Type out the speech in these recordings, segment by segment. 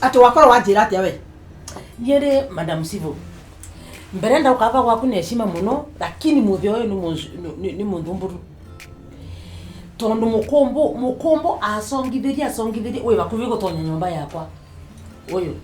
Atĩ wakorwo wanjĩra atĩa we? Niĩ rĩ, Madam Sivo, mbere ndauka hapa gwaku na heshima muno, lakini muthi uyu ni muthumburu, tondu mukumbu acongithirie acongithirie wi vakuvi gutonya nyumba yakwa uyu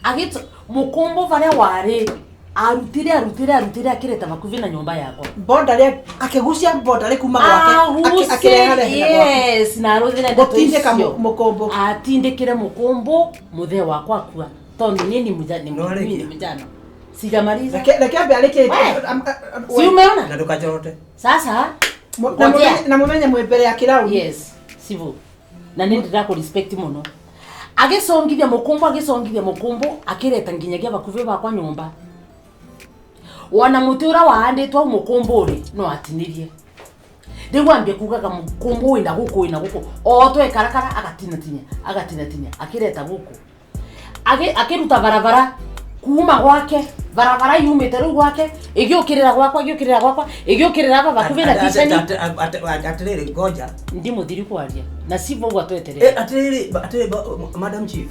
agito mukumbu varia wari arutire arutire arutire akireta vakuvi na nyumba yakwa. Border rĩa akĩgucia border rĩ kuma gwake akĩreharehe na gwake. Yes, na aruthire ndeto Gũtindĩka icio. Mũkũmbũ. Atindĩkire mũkũmbũ mũthee wakwa akua, tondu niĩ ni mũja- ni No arĩkia. ni mjana, sijamaliza. Reke ambe arĩkie. We. Si umeona Na ndũkanjorote. Sasa ngojea. Na mũmenye mwĩ mbere ya kĩrauni. Yes, sivyo, na nĩ ndĩrakũ respect mũno. Agĩcongithia mũkũmbũ, agĩcongithia mũkũmbũ, akĩreta nginyagia bakuvi bakwa nyũmba, wona mũtĩ ũrĩa wahandĩtwo hau mũkũmbũ rĩ, no atinirie. Rĩu ambie kugaga mũkũmbũ wĩna gũkũ, wĩna gũkũ, o twekarakara agatinatinia, agatinatinia, akĩreta gũkũ. Akĩruta barabara kuma gwake, barabara yumĩte rĩu gwake ĩgĩũkĩrĩra gwakwa, ĩgĩũkĩrĩra gwakwa, ĩgĩũkĩrĩra aba bakuvi na kiceni. Atĩrĩrĩ, ngoja. Ndimũthiri kwaria na sivyo ũguo tweterere. Atĩrĩrĩ, atĩrĩrĩ, Madam Chief.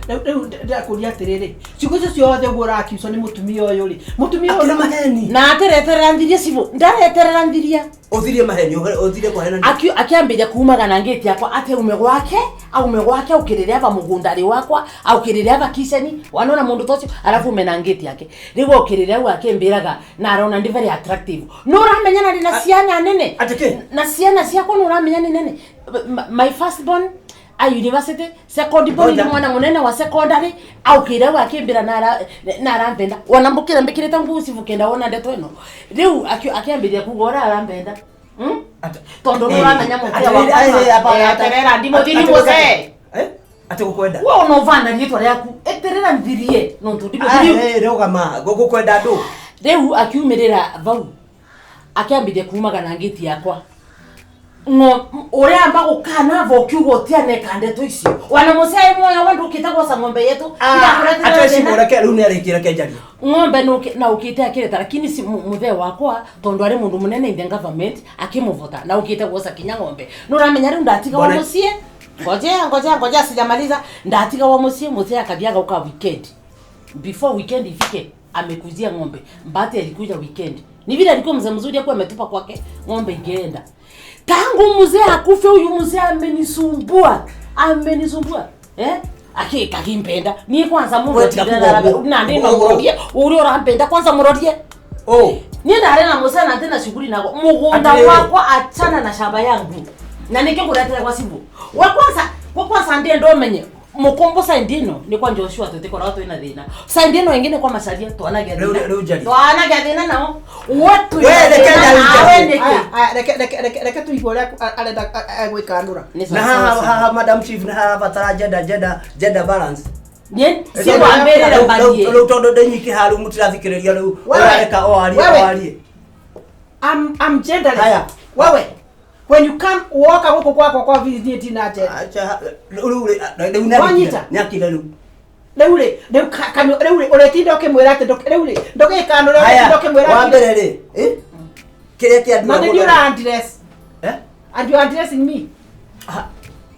Rĩu ndĩrakũria atĩrĩrĩ, ciugo icio ciothe ũguo ũrakiuco nĩ mũtumia ũyũ rĩ, mũtumia ũyũ Akĩra maheni. Na atereterera nthirie cibu, ndareterera nthiria. Ũthirie maheni, ũthire kũhenania. Akiambĩria kumaga na ngĩti yakwa ati aume gwake, aume gwake aukĩrĩre aba mũgũnda-rĩ wakwa, aukĩrĩre aba kiceni, wanona mũndũ ta ũcio, arabu ume na ngĩti yake rĩu aukĩrĩre au akĩmbĩraga na arona ndi very attractive. Nĩ ũramenya na ndĩ na ciana nene. Atĩ kĩ? Na ciana ciakwa nĩ ũramenya nĩ nene. My first born a university, second born Ngoja. nĩ mwana mũnene wa secondary, aukĩire au akĩmbĩra na arampenda, wona mbũkĩra mbĩkĩrĩte nguo cibũkenda, wona ndeto ĩno rĩu akĩambĩrĩria kuga ũrĩa arampenda. Tondu nĩ ũramenya mũthee Atĩrĩrĩ, wakwa. hapana, Eterera ndimũthiri atĩ- mũthee. Eh? Atĩ gũkwenda. We ona ũvana rĩtwa rĩaku, eterera nthirie nontu ndimũthiri. Rũgama, gũkwenda andũ. Rĩu akiumĩrĩra vau akĩambĩrĩria kumaga na ngĩti yakwa. Ng'o ũrĩa amba gũkana vo kiugo ũtianeka ndeto icio, wana mũcee moya wandũkĩte gwoca ng'ombe yetu. Atĩ cibũ, reke rĩu nĩ arĩkie, reke njarie. Ng'ombe na ukite akireta, lakini si muthee wakwa, tondu ari mundu munene in the government, akimuvota na ukite gwoca kinya ng'ombe. Nuramenya riu ndatiga wa mucie, ngojea, ngojea, ngojea, sijamaliza. Ndatiga wa mucie, muthee akathiaga uka weekend, before weekend ifike amekuzia ng'ombe. Mbati alikuja weekend, ni vile alikuwa mzee mzuri, akuwa ametupa kwake ng'ombe ingeenda. Tangu mzee akufe, huyu mzee amenisumbua, amenisumbua, eh, akimpenda ni kwanza mundu. We, tiga kuga ũguo. Na ndi Ũguo. murorie uria urampenda, kwanza murorie. Oh. Niĩ ndarĩ na mũcena ndĩ na shughuli nago mũgũnda Atĩrĩrĩ. wakwa, achana na shamba yangu na nĩkĩo ngũretera gwa cibu. We kwanza, we kwanza ndienda ũmenye mũkũmbũ saindi ĩno nĩ kwa Joshua, tũtikoragwo twĩna thĩna. Saindi ĩno ĩngĩ nĩ kwa Macharia, twanagĩa Rĩu- rĩu thĩna, njarie. twanagĩa thĩna nao. We twĩna We, reke thĩna njarie. nawe nĩkĩ? Aya, aya, reke tũigue ũrĩa arenda gwĩkanũra. Nĩ Na sawa, haha sawa. haha, Madam Chief, na haha batara gender balance. Niĩ siwambĩrĩre mbarie. Rĩu tondũ ndĩ haha rĩu mũtirathikĩrĩria rĩu. Wewe. Ũrareka o arie, Wewe. o arie. I'm genderless. Haya. Wewe, when you come woka gũkũ gwakwa kwa visit, niĩ ndina gender. Acha, rĩu rĩ, rĩu nĩ Wanyita? akire, nĩ akire rĩu. Rĩu rĩ, rĩu kanua rĩu rĩ, ũrĩtinda ũkĩmwĩra atĩ rĩu rĩ ndũgĩkanũra, Haya, ũrĩtinda ũkĩmwĩra wa atĩ- mbere rĩ, eh? Kĩrĩa kĩandura Na nĩ mũno rĩ. ũra address Eh? and you are addressing me. Ah,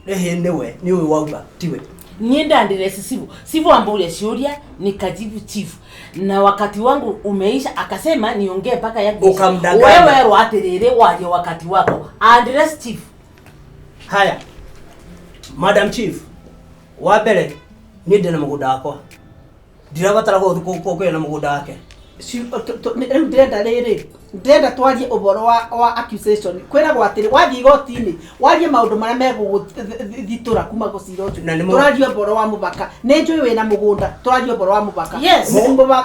ĩhĩ, nĩwe, nĩ ũyũ wauga, tiwe. Niĩ ndandireci sivu sivu ambauria ciũria nikajibu chief, na wakati wangu umeisha, akasema niongee mpaka yangu iishe. Ukamdanganya. Wewe werwo atiriri warie wakati wako, address chief. Haya, Madam Chief, wa mbere niĩ ndĩ na mũgũnda wakwa, ndirabatara kũgĩa na mũgũnda wake. Rĩu ndĩrenda rĩrĩ, ndĩrenda twarie ũhoro wa accusation. Kwĩragwo atĩrĩ, wathiĩ igoti-inĩ warie maũndũ marĩa megũgũthitũra kuma gũcira ũcio. Na nĩmo- Tũraria ũhoro wa mũbaka, nĩ njũĩ wĩna mũgũnda, tũraria ũhoro wa mũbaka. Yes.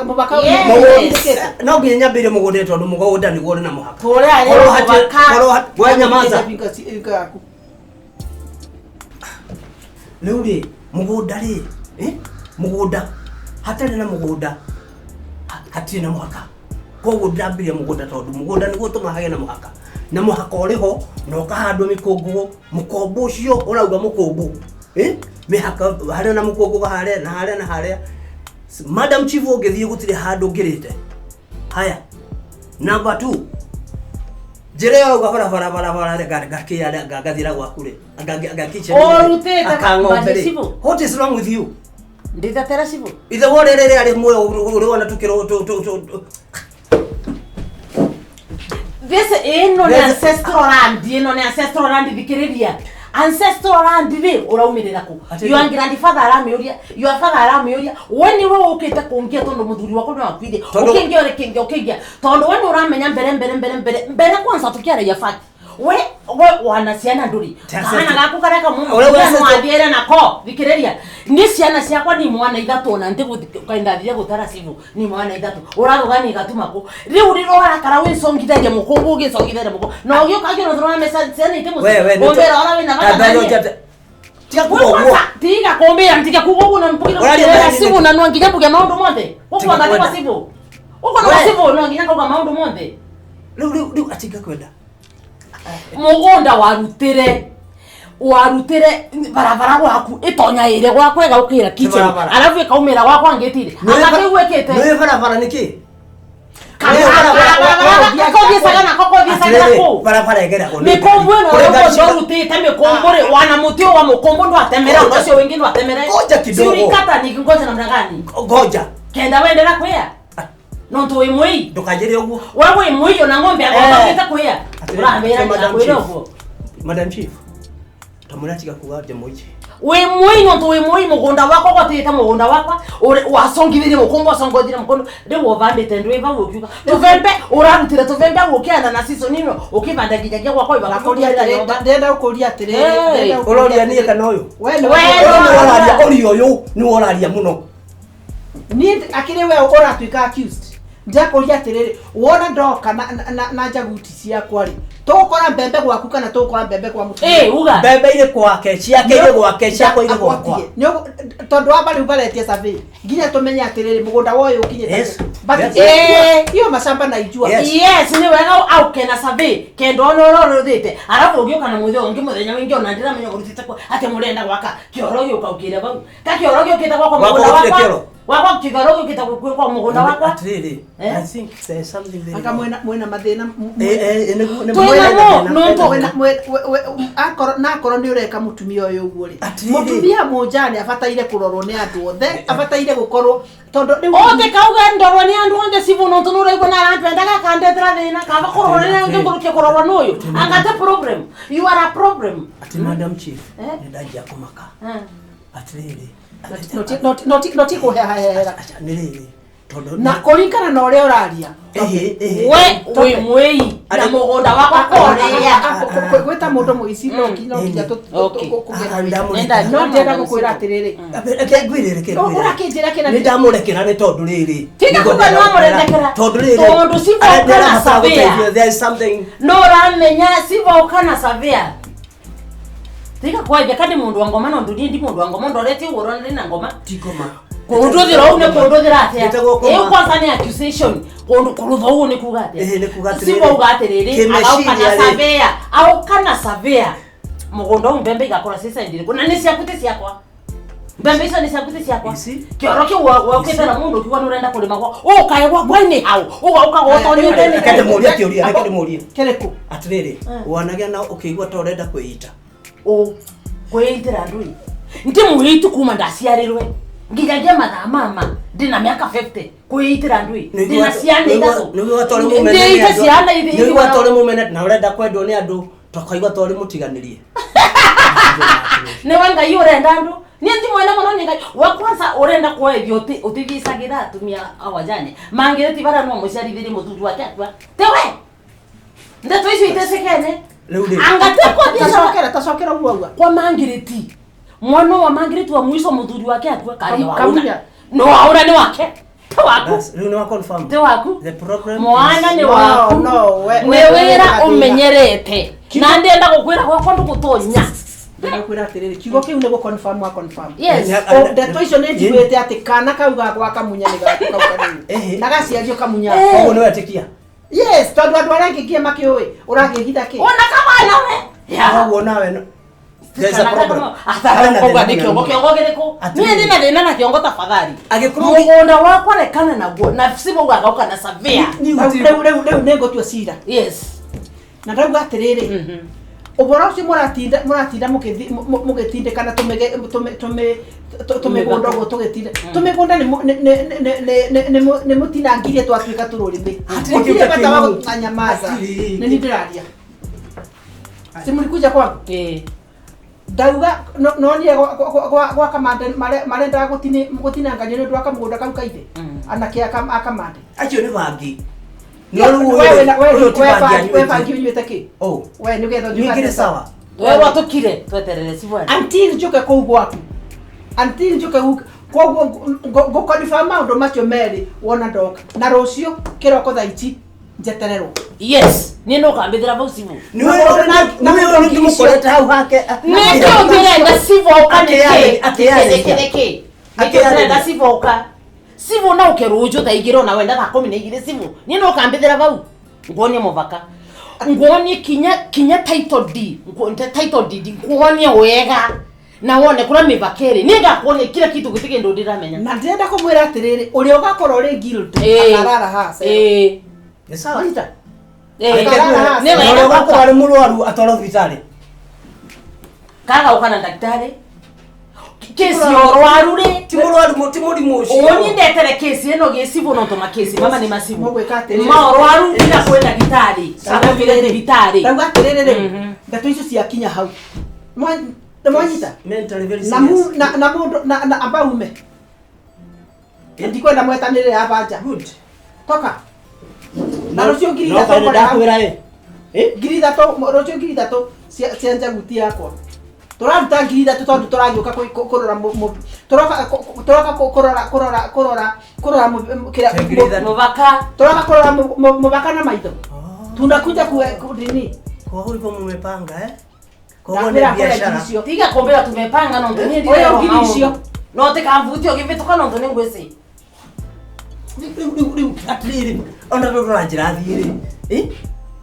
Mũbaka Yes. mũgũndĩkĩte. No nginya nyambĩrie mũgũnda tondũ mũgũnda nĩguo ũrĩ na mũhaka. Tũrĩa Korwo mũbaka. korwo we nyamaza. Yaku. Rĩu rĩ, mũgũnda rĩ, eh? Mũgũnda hatarĩ na mũgũnda hatirĩ na mũhaka. Koguo ndĩrambĩrĩria mũgũnda tondũ mũgũnda nĩguo ũtũmaga hagĩe na mũhaka, na mũhaka ũrĩ ho na ũkahandwo mĩkũngũgũ. Mũkombo ũcio ũrauga mũkũngũ, eh? Mĩhaka harĩa na mũkũngũgũ harĩa na harĩa na harĩa. Madam Chief, ũngĩthiĩ gũtirĩ handũ ngĩrĩte. Haya, number 2, njĩra ĩyo ũrauga barabara barabara ngakĩra ngathira gwaku rĩ, Ũrutĩte akang'ombe rĩ, Chief. what is wrong with you? Nditetera cibu. Ithe wa ũrĩa rĩrĩa arĩ muoyo ũrĩ wona tukĩrwo This ĩno nĩ There's- ancestral land, ĩno nĩ ancestral land thikĩrĩria. Ancestral land rĩ ũraumĩrĩra kũ? Atĩrĩ. Your grandfather aramĩũria, your father aramĩũria, we nĩwe ũkĩte kũngia tondũ mũthuri wakwa nĩwakuire. Tondũ- Ũkĩngia ũrĩkĩngia ũkĩngia. Tondũ we nĩũramenya mbere mbere mbere mbere mbere kwanza tũkĩaragia fact. We wana ciana ndũrĩ. Ti Kahana ancestral- gaku karĩa kamwe Ũrĩa mũtumia ancestral- no athiĩre nako thikĩrĩria. Niĩ ciana ciakwa ni mwana ithatũ ona ndigũkaindathire gũtara cibu ni mwana ithatũ ũrathũgania igatuma kũ rĩu rĩrĩa ũrakara wĩcongithagia mũkũngũ ũgĩcongithagia mũkũngũ na ũgĩũka ngĩona tũrona mbeca ciana ite We we mũciĩ ũmbĩra ũrĩa wĩna bata Tambia naniĩ. njate. Tiga We kuga ũguo. kwanza tiga kumbĩra tiga kuga ũguo na mpugire Ũraria gũtirĩra maheni cibu nĩkĩ? na no nginya mbuge maũndũ mothe Tiga ũguo anga kwenda. nĩkwa cibu ũguo nĩkwa We. cibu no nginya ngauga maũndũ mothe Rĩu rĩu rĩu atinga kwenda. Mugunda warutire barabara gwaku itonyaire gwakwa ĩgaũkĩra kitchen barabara. arabu ĩkaumĩra gwakwa ngĩtire anga kĩu wĩkĩte Nĩ barabara nĩkĩ? kothiĩcaga nako kothiĩcagĩra Atĩrĩrĩ, kũu barabara ĩgeragwo nĩ mĩkũmbũ ĩno Kũrĩ ngari ũguo cia- ndorutĩte mĩkũmbũ rĩ wana mũtĩ ũyũ wa mũkũmbũ ndwatemere ũndũ ũcio wĩngĩ ndwatemere Ngoja kidogo. ciurikata ni ngoja namna gani Ngoja. kenda wendera kwĩa nontu wĩ mũi Ndũkanjĩre ũguo. we wĩ mũi ona ng'ombe Eh. yakwa kwĩa Atĩrĩrĩ, ũrambĩra Madam ndĩrakwĩra Chief. ũguo Madam Chief. Tamũra tiga kuga ndĩmũici. Wĩ mũi nontu wĩ mũi mũgũnda wakwa gwatĩte mũgũnda wakwa wacongithirie mũkũmbũ wacongothirie mũkũndũ rĩu ũbandĩte ndwĩ vau ũkiuga tũbembe ũrarutire tũbembe au ũkĩanda na season ĩno ũkĩbanda nginyagia gwakwa Ndakũria atĩrĩ, ndĩrenda gũkũria atĩrĩrĩ, Hey. ndĩrenda gũkũria Ũroria niĩ atĩrĩrĩ. kana ũyũ? We nĩwe We Ũyũ nĩwe nĩwe ũraria, ũria ũyũ nĩwe ũraria mũno. Niĩ akĩrĩ we ũratuĩka accused. Ndĩrakũria atĩrĩrĩ, wona ndoka na njaguti ciakwa rĩ, tũgũkora mbembe gwaku kana tũgũkora mbembe kwa mũtumia? Ĩ uga Mbembe irĩ gwake, ciake irĩ gwake, ciakwa irĩ gwakwa. Tondũ wamba rĩu baretia survey nginya tũmenye atĩrĩrĩ mũgũnda wa ũyũ ũkinyĩte Yes. But Yes. hiyo mashamba naijua. Yes. Yes nĩ wega auke na survey kenda ona ũrorũthĩte arabu ũgĩũka na mũthenya ũngĩ mũthenya wĩngĩ ona ndĩramenya ũrutĩte kũ atĩ mũrenda gwaka kĩoro gĩũka ũkĩre vau ta kĩoro gĩũkĩte gwakwa Gwakwa mũgũnda gũtirĩ wakwa kĩoro. Gwakwa kĩoro gĩũkĩte kwa mũgũnda wakwa. Atĩrĩrĩ, Eh? I think there is something very Anga wrong. mwena mathĩna Eh, eh, nĩguo- nĩ- Twĩna mwena mo, thĩna. no Akorwo nakorwo nĩ ũreka mũtumia ũyũ ũguo rĩ, Atĩrĩrĩ. mũtumia mũnja nĩ abataire kũrorwo nĩ andũ othe, abataire gũkorwo tondũ rĩu Othe kauga ndorwo nĩ andũ othe cibu nontu nũraigua na arantwendaga akandetera thĩna kaba kũrorwo nĩ ngĩngũrũkia kũrorwo nũyũ angate problem, you are a problem. Atĩ Madam Chief, Eh? nĩ ndanjia kũmaka. Atĩrĩrĩ. No ti kũhehahehera. Acha, nĩ rĩrĩ, tondũ Na kũringana na ũrĩa ũraria Ĩhĩ, ĩhĩ. We wĩ mwĩi na Arĩ- mũgũnda wakwa kũrĩa gwĩta mũndũ mũici no nginya Okay. kũgera Ah, ndamũrekera. Nenda- no ndĩrenda gũkwĩra atĩrĩrĩ, Reke ngwĩre, reke ngwĩre. ũrakĩnjĩra kĩna Nĩ ndamũrekera nĩ tondũ rĩrĩ. Tiga Nĩguo kuga ndĩrenda nĩwamũrekera. Tondũ rĩrĩ. Tondũ ciboka na ndĩrabatara surveyor. gũteithio. There is something. No ũramenya ciboka na savia tiga kwaithia kandi mũndũ wa ngoma no ndunie ndi mũndũ wa ngoma ndorete ũguo ũrona ndĩ na ngoma Ti ngoma. Kũndũthĩra ũũ nĩ kũndũthĩra atĩa? Gĩtagwo ngoma. Ĩyo kwanza nĩ accusation. Kũndũ kũrũtha ũguo nĩ kuga atĩa? Ĩhĩ, nĩ kuga atĩrĩrĩ. Cibo uga atĩrĩrĩ, agauka na Kĩmeciria rĩ. surveyor, auka na surveyor. Mũgũnda ũyũ mbembe igakũra ci side ĩrĩkũ? Na nĩ ciaku ti ciakwa. Mbembe icio nĩ ciaku ti ciakwa. Ici? Kĩoro kĩu wokĩte na mũndũ ũkiuga nĩ ũrenda kũrĩma gwa. Ũkae gwakwa nĩ hau. Ũgoka gũtonyete Reke nĩ. ndĩmũrie kĩũria, reke ndĩmũrie. Kĩrĩkũ? Atĩrĩrĩ, wanagĩa na ũkĩigua ta ũrenda kwĩita. Ũ kwĩitĩra ndũi. Ndi mũitu kuma ndaciarirwe. Nginyagia mathaa mama ndĩna mĩaka 50 kwĩitĩra ndũi. Ndĩna ciana ithatũ. Nĩguo ta ũrĩ mũmene nĩ Ndĩite andũ. ciana Nĩguo ta ũrĩ mũmene na ũrenda kwendwo nĩ andũ tokaigua ta ũrĩ mũtiganĩrie. Nĩwe Ngai ũrenda andũ niĩ ndi mwene mũno nĩ Ngai wa kwanza ũrenda kũethio ũtithiicagĩra atumia awajane mangĩrĩ ti bara no mũciarithirie mũthuri wake akua tewe ndeto icio itecekene Rĩu rĩ. angatekothiaca Tacokera tacokera ũguo auga. kwa mangiriti mwana wa mangiriti wa mwiso muthuri wake akua karia waura Kamunya. no waura ni wake te waku That's- rĩu nĩ wa confirm. te waku The problem mwana is- ni No, waku no, ni we- wira we- umenyerete na ndienda gukwira gwakwa ndugutonya Ndĩrakwĩra atĩrĩrĩ, kiugo kĩu nĩ gũ-confirm wa confirm. Yes. O, ndeto icio nĩ njiguĩte atĩ kana kau gakwa kamunya nĩ gaku kau kanini Ĩhĩ. na gaciario kamunya. Eh. Ũguo nĩ wetĩkia. Yes, tondũ andũ arĩa angĩ nginya makĩũĩ ũragĩhitha kĩ? Ona kamwana we. Koguo nawe no- There is a problem. Harĩ na Koguo thĩna nĩ kĩongo mũnene. kĩongo kĩrĩkũ? Atĩrĩrĩ. Niĩ ndĩna thĩna na kĩongo tafadhali. Angĩkorwo Mũgũnda wakwa rekana naguo na cibo gagauka na surveyor. Ni Rĩu gũtirĩ- rĩu rĩu rĩu nĩ ngũtua cira Yes. na ndauga atĩrĩrĩ, Ũhoro ũcio mũratinda mũgĩtindĩkana tũmĩgũnda ũguo tũgĩtinda tũmĩgũnda nĩ mũtinangirie twatuĩka tũrũrĩmĩ. Gũtirĩ bata wa gũtanyamaza. Nĩ niĩ ndĩraria. Si mlikuja kwangu? Ndauga nonire gwa Kamande marendaga gũtinangania nĩ ũndũ wa kamũgũnda kau ka ithe. Anake a Kamande. Acio nĩ bangi. No rĩu we bangi ũnyuĩte kĩ? We nĩgetha ũnjũke nĩ sawa. We watukire tweterere si bwana. Until njoke kũu gwaku. Until njoke koguo ngũkonfirm maũndũ macio merĩ wona ndoka. Na rũciũ kĩroko thaa ici njetererwo. Yes, niĩ no kambithĩra vau cibu. Nĩwe ndĩmũkorete hau hake. Nĩkĩ ũngĩrenda cibu oka nĩkĩ? Nĩkĩ? Nĩkĩ ũrenda cibu oka? Cibu na ũke rũciũ thaa igĩrĩ ona wenda thaa 12 cibu. Niĩ no kambithĩra vau. Nguonie mũvaka. Nguonie kinya title deed. Title deed nguonie wega. Na wone kũrĩa mĩvaka ĩrĩ. Niĩ ngakuonia kila kitu gũtirĩ kĩndũ ndĩramenya. Na ndĩrenda kũmwĩra atĩrĩrĩ, ũrĩa ũgakorwo ũrĩ guilty akarara haha. Nĩ sawa. Nĩ wega ũgakorwo arĩ mũrwaru atwarwo thibitarĩ. Kaga ũka na ndagĩtarĩ. Kesi ya ũrwaru rĩ. Ti mũrwaru ti mũrimũ ũcio. Ũni ndetere kesi ĩno gĩcibũ no tũma kesi mama nĩ macibũ. Mũgwĩka atĩrĩrĩ. Ma ũrwaru nginya kwĩ ndagĩtarĩ. Akamĩre thibitarĩ. Ndauga atĩrĩrĩ rĩu. Ndeto icio ciakinya hau. Mwanyita? Mentally very serious. Na mũndũ na amba ume. Ndikwenda mwetanĩrĩre haha nja. Good. Toka. Na rũciũ ngiri ithatũ ndakwĩra ĩ. Ngiri ithatũ rũciũ ngiri ithatũ cia njaguti yakwa. Tũraruta ngiri ithatũ tondũ tũragĩũka kũrora tũroka kũrora kũrora mũvaka. Tũroka kũrora mũvaka na maitho. Tunakuja ku nini? Kwa hivyo mmepanga eh? Koguo nĩ biashara. Tiga kumbĩra tumepanga no nĩ ndĩrera ngiri icio. No tikamvutie ũgĩvĩtũka no nĩ ngwĩci. Rĩu atĩrĩrĩ ona rĩu ũranjĩra thiĩ rĩ.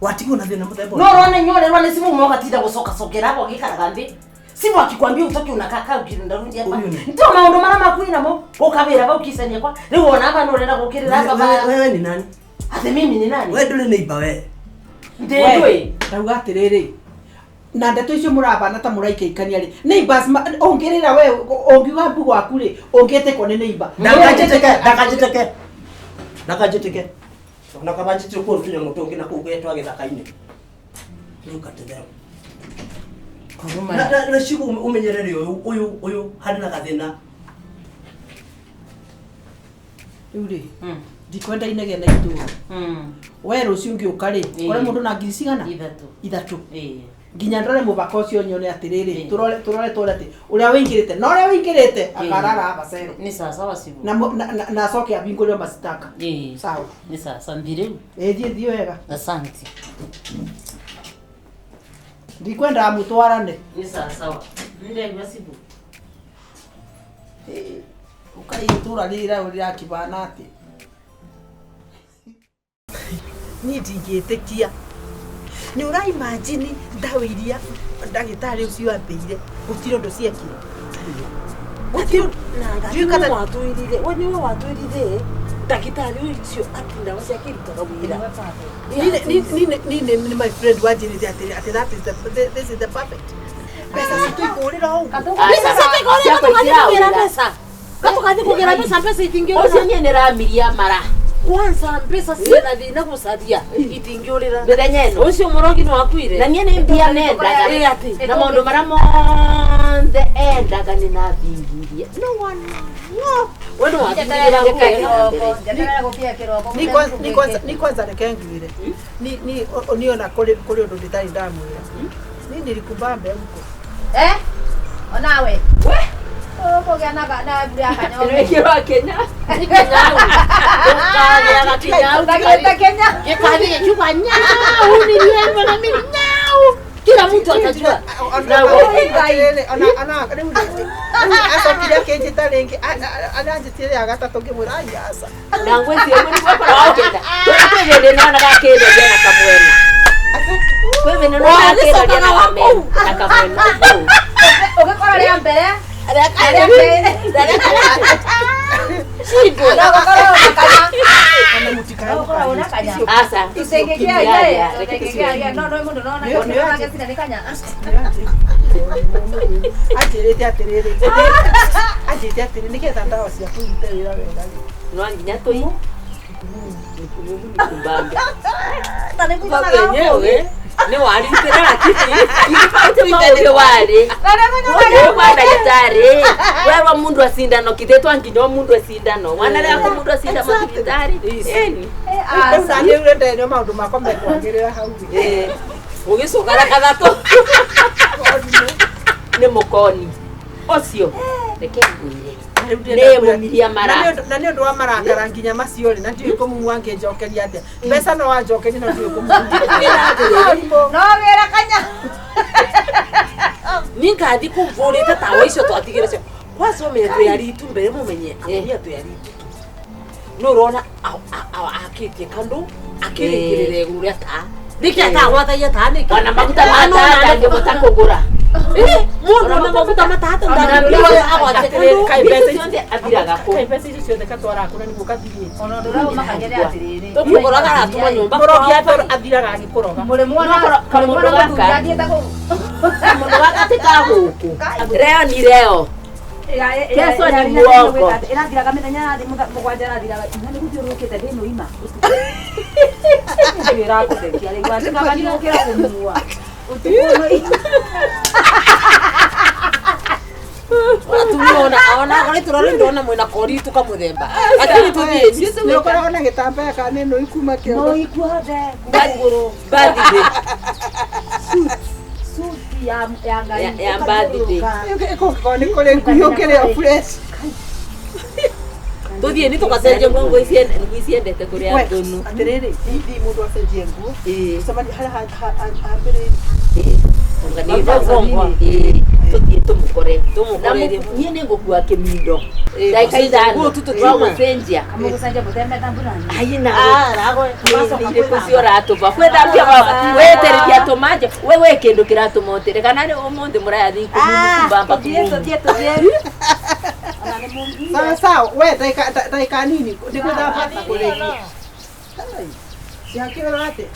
Watigwo na thĩna mũthemba. No rone nyorerwa nĩ cibu mogatinda gũcoka cokera hapo gĩikaraga thĩ. Simu akikwambia utoke unakaa kaa ukirundarundi hapa. Ndio maũndũ marĩa makuĩ namo ũkawĩra vau kicania kwa. Rĩu wona hapa no ũrenda gũkĩrĩra hapa ba. Wewe ni nani? Ate mimi ni nani? Wewe ndũrĩ neighbor we. Ndĩ ndauga atĩrĩrĩ. Na ndeto icio mũrabana ta mũraikaikania rĩ. Neighbors ũngĩrĩra we ũngiuga mbu gwaku rĩ ũngĩtĩkwo nĩ neighbor. Ndakanjĩtĩke. Ndakanjĩtĩke. Ona kaba njĩtĩke kũu tũnyamũ tũngĩ na kũu getwa gĩthaka-inĩ. Look at them. Na cibu ũmenyerere ũyũ harĩ na gathĩna. Rĩu rĩ ndikwenda inegene itũra. We rũciũ ngĩũka rĩ kũrĩ mũndũ na ngiri cigana? Ithatũ. Nginya ndore mũvaka ũcio nyone atĩrĩrĩ tũrore tuone atĩ ũrĩa wĩingĩrĩte na ũrĩa wĩingĩrĩte akarara hapa cero. Nĩ sawa sawa cibu. Na acoke ahingũrĩrwo masitaka. Sawa. Nĩ sawa sawa thiĩ rĩu. Ĩ thiĩ wega. Asante. Ndikwenda mũtwarane. Nĩ sawa sawa. Nĩndegua cibu. Ũkai itũra rĩrĩ rĩrakĩbana atĩ. Niĩ ndingĩtĩkia. Nĩ ũra imagine ndawa iria ndagĩtarĩ ũcio ambĩire gũtirĩ ũndũ ciekire. Gũtirĩ ũndũ. Watwĩrire, we nĩwe watwĩrire ndagĩtarĩ ũcio atĩ ndawa ciake irutaga wĩra. Ni my friend wanjĩrĩte atĩ that is the this is the perfect. Mbeca citũ ikũrĩra ũguo. Mbeca citũ ikũrĩra tũgathiĩ kũgĩra mbeca. Tũgathiĩ kũgĩra mbeca mbeca itingĩũrĩra. Ũcio niĩ nĩramiria mara. Kwanza mbeca ciĩna thĩna gũcaria itingĩũrĩra. Mĩthenya ĩno. Ũcio mũrogi nĩ wakuire. Na niĩ nĩ mbia nendaga. Na maũndũ marĩa mothe endaga nĩ nathingirie. No one. No. We nĩ wathingĩra Ni kwanza reke ngwĩre. Ni niona kũrĩ ũndũ ndĩtarĩ ndamwĩra. Ni nilikubambe huko. Eh? Onawe. We? Ũkũgĩa na mbura ya kanyo. Nĩwĩkĩrwo Kenya. Kenya. Gĩkathi gĩkiuga nyau niliendwa na mimi nyau. Kila mtu atajua. Acokire akĩnjĩta rĩngĩ aranjĩtire ya gatatũ ngĩmwĩra ai aca. Na ngwĩciria ũguo nĩguo akoragwo akĩenda. Tondũ kwĩ hĩndĩ ndonaga akĩnderia na kamwena. Kwĩ hĩndĩ ndonaga akĩnderia na kamwena ũguo. Ũgĩkorwo rĩa mbere Aca. Tũtingĩkĩaria, tũtingĩkĩaria. No no mũndũ no na gĩcina nĩ kanya. Anjĩrĩte atĩrĩrĩ. Anjĩrĩte atĩrĩ nĩgetha ndawa ciaku irute wĩra wega. No nginya tũi. Kumbambe. Ta nĩ kuona Wenyewe nĩ warutĩra lakini Ite wari. Na nĩ kuona Kwa ndagĩtarĩ wewa mundu acindano kithetwa nginya mundu acindano wanarĩa ko mundu acinda mathibitarĩ ĩni Rĩu na nĩ ũrenda maũndũ makwa mekwagĩrĩra hau. ũgĩcoka na kathatũ nĩ mũkoni ũcio reke ngwĩre nĩ mũmiria mara Na nĩ ũndũ wa marakara nginya macio rĩ na ndiũĩ kũmumu angĩnjokeria atĩa. Mbeca no anjokerie no ndiũĩ kũmumu. No wĩra kanya. Ningathi kũmvũrĩte tawa icio twatigire cio kwanza ũmenye twĩ aritu mbere mũmenye atumia twĩ aritu nĩ ũrona akĩtie kandũ akĩrĩkĩrĩra igũrũ rĩa taa nĩkĩ atagwatagia taa nĩkĩ ona maguta ma taa ndangĩhota kũgũra mũndũ ona maguta matata ndangĩhota agwatie kandũ Kaĩ mbeca ciothe athiraga kũ Kaĩ mbeca icio ciothe katwaraga kũ na nĩguo kathirĩte. Ona ũndũ ũrĩa ũmakagia nĩ atĩrĩrĩ. Tũkũgũra garatuma nyũmba Mũrogi athiraga agĩkũroga. Mũrĩmũ ona Kamũndũ mũrĩmũ ona gaka. athiĩte kũu. Mũndũ gaka ti ka gũkũ reo ni reo Keso ni muongo. Ĩrathiraga mĩthenya yathi mũgwanja ĩrathiraga na nĩ gũthiũrũrũkĩte ndĩ mũima. Ĩrakũthekia rĩu atĩ kaba nĩgũkĩra kũmua. Ũtukũ atumia ona ona kũrĩ tũrore ndona mwĩna kori tukamũthemba lakini tũthiĩ Nĩ ũkoragwo na gĩtambaya kana nĩ nũi kuma kĩongo. no ikuothe kuma kũgũrũ. Birthday. Suti ya ya Ngai. Ya birthday. Ĩkũngĩkorwo nĩ kũrĩ ngui ũkĩrĩ o fresh. Tũthiĩ nĩ tũgacenjia Nguo iciendete kũrĩa We, thũnũ. atĩrĩrĩ, hihi mũndũ acenjie nguo. Ĩĩ. Gũcemania harĩa hambĩrĩirie. Tũthiĩ tũmũkore. Tũmũkore. Niĩ nĩ ngũkua kĩmindo. Ndagĩka ithano. Nguo tu tũtiuma. Twagũcenjia. Kamũgũcenjia mũtembe mbura. Aina. Ah, Irĩkũ cio ũratũma kwĩthambia wetereria tũmanje we wĩ kĩndũ kĩratũma ũtĩre kana nĩ ũmũthĩ mũrayathi kũmbamba Tũthiĩ tũthiĩ tũthiĩ. Ona nĩ mũmire. Sawa sawa, we ndagĩka nini nĩ gwĩthamba na kũrĩkia. Ciakĩrora atĩa?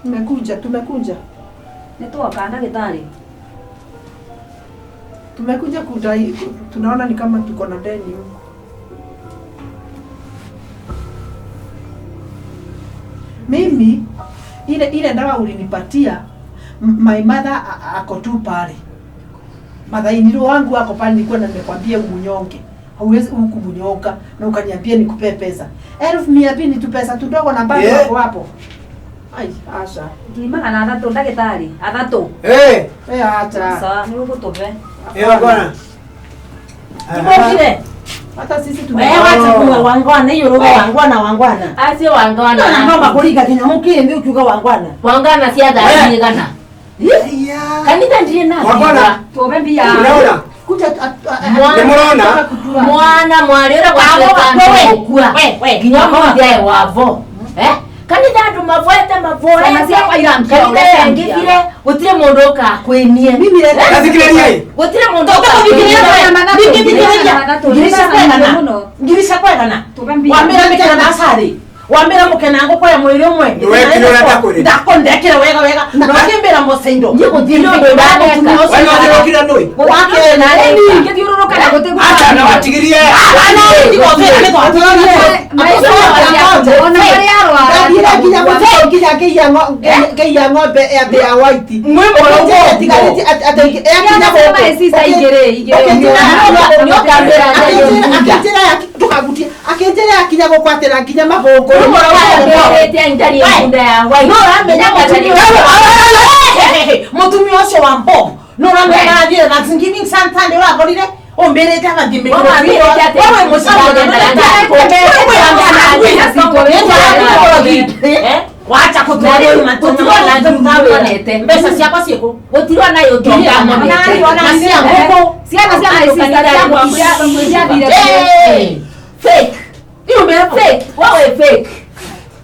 Tumekuja, tumekuja. Nĩ tuoka ndagĩtarĩ. Tumekuja kudai, tunaona ni kama tuko na deni huko. Mimi ile ile ndawa ulinipatia, my mother ako tu pale. Madhainiro wangu ako pale, nilikuwa na nimekwambia umunyonge. Hauwezi huku na ukaniambia nikupe pesa. 200,000 tu pesa tudogo na bado wako hapo. Ai, acha. Ngiri magana athatũ ndagĩtarĩ, athatũ. Eh, Eh, acha. Sawa, nĩ ũgũtũbe. eh bwana. Tũmokire. Hata sisi tume Wewe wacha kuwa wangwana hiyo roho wangwana wangwana. Acio wangwana. Na ngoma kũringa kinya mũkĩrĩ ukiuga wangwana. Wangwana cia thaa cigana. Kanitha ndirĩ na Wangwana. Tũbe mbia. Unaona? kuja Nĩ mũrona? Mwana mwarĩ ũrĩa gwatuĩka gũkua. Nginya ũmũthĩ aĩ wavo. Eh? Kanitha andũ mavoete mavoete. Ciana ciakwa iramkia Kanitha ũrĩa yangĩthire gũtirĩ mũndũ ũkakwinie. Mimi reke Tathikĩrĩriai. Gũtirĩ mũndũ Ngiri ciakwa igana. Tũbe mbia. Wambĩra mĩkena na acarĩ. Wambĩra mũkena ngũkũ ya mwĩrĩ ũmwe. Wekire ũrĩa ndakwĩrire. Ndakondekire wega wega. Na ũkĩmbĩra mũcaindo. Niĩ gũtirĩ ũndũ ũrareka. Wewe nĩ ũrokire nũi? Wakena rĩu. Ngĩthiũrũrũka na gũtĩ Acha na watigirie. Ona marĩa arwara. Ndathire nginya gũthiĩ nginya ngĩiya ng'ombe atĩ ya white. Ĩtigarĩtie atĩ yakinya Ciana gũkũ. cia igĩrĩ igĩrĩ. Akĩnjĩra ndũkagutie. Akĩnjĩra yakinya gũkũ atĩ na nginya magũngũ. Mũtumia ũcio wa Bob no ũramenya athire Thanksgiving Sunday ũrakorire ũmbĩrĩte wacha kũtũra mbeca ciakwa ciĩkũ Gũtirĩ ona ũtonga na cia ngũkũ Ciana cia my sister ciathire. Fake. Iu Fake. Wawe fake.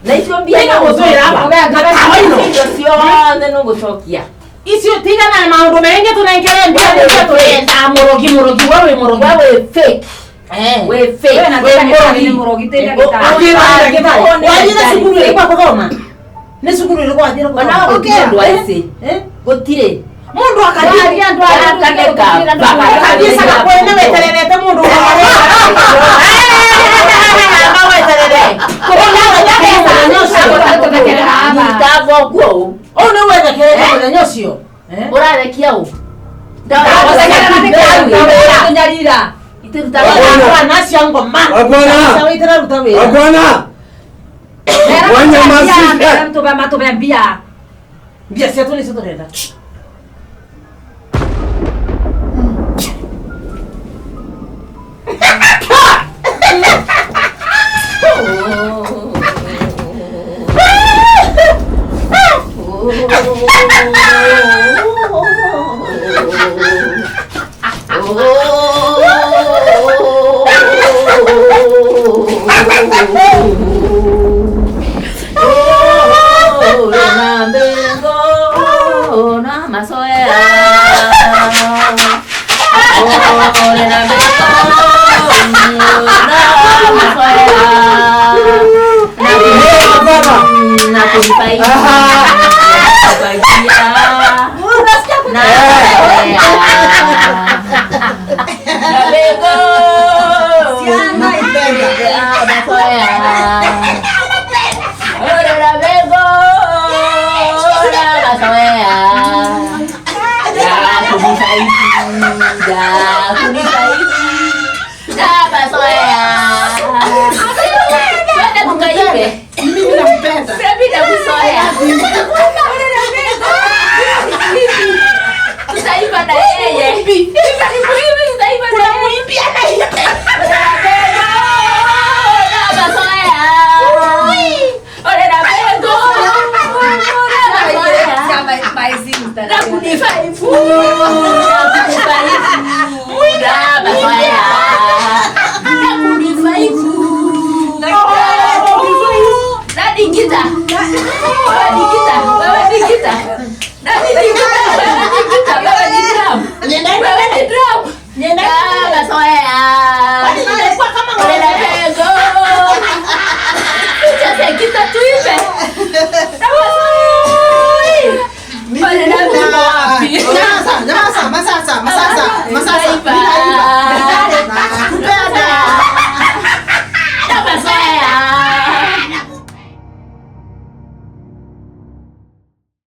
Na icio mbia Nĩ gũtwĩra aba. Na tawa indo ciothe nĩ ũgũcokia. Icio tigana na maundu menge tunengere mbia ndio turenda murogi murogi wewe murogi Wewe fake. We fake. Wewe murogi murogi tena kitani. Wathire cukuru ĩrĩkũ gũthoma? Nĩ cukuru ĩrĩkũ wathire gũthoma? Ona gũtirĩ andũ aici. Gũtirĩ. Mundu akathie andũ akathie caga kwene wetererete mundu weterere. Nyita guo. Ũũ nĩ wethekerete mũthenya ũcio. Ũrathekia ũ? Kunyarira. Bwana. Wanyamazishe. Mbia. Mbia cia tu nĩcio tũrenda. Kita tuipe.